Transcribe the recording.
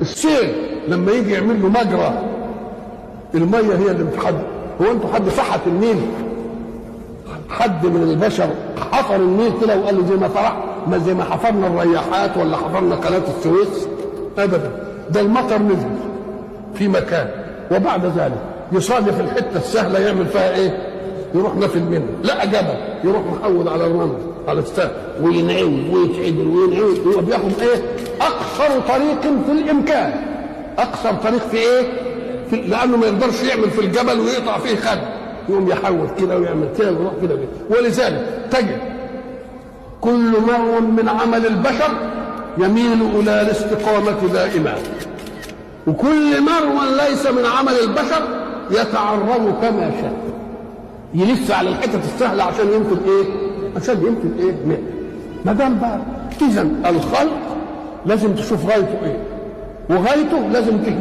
السيل لما يجي يعمل له مجرى، المية هي اللي بتحدد. هو انتوا حد فحت النيل؟ حد من البشر حفر النيل كده وقال له زي ما فرح، ما زي ما حفرنا الرياحات ولا حفرنا قناة السويس؟ ابدا. ده المطر نزل في مكان، وبعد ذلك يصادف الحتة السهلة يعمل فيها ايه؟ يروح نافل منه، لا جبل يروح محول على الرمل على السهل وينعوج ويتعدل وينعوج. هو بياخد ايه؟ اقصر طريق في الامكان. اقصر طريق في ايه؟ في، لانه ما يقدرش يعمل في الجبل ويقطع فيه خد، يقوم يحول كده ويعمل كده ويروح كده وكده. ولذلك تجد كل نوع من عمل البشر يميل الى الاستقامة دائما، وكل مرو ليس من عمل البشر يتعرض كما شاء، يلف على الحتت السهلة عشان يمكن ايه؟ عشان يمكن ايه؟ ما دام بقى اذا الخلق لازم تشوف غايته ايه، وغايته لازم تهديه.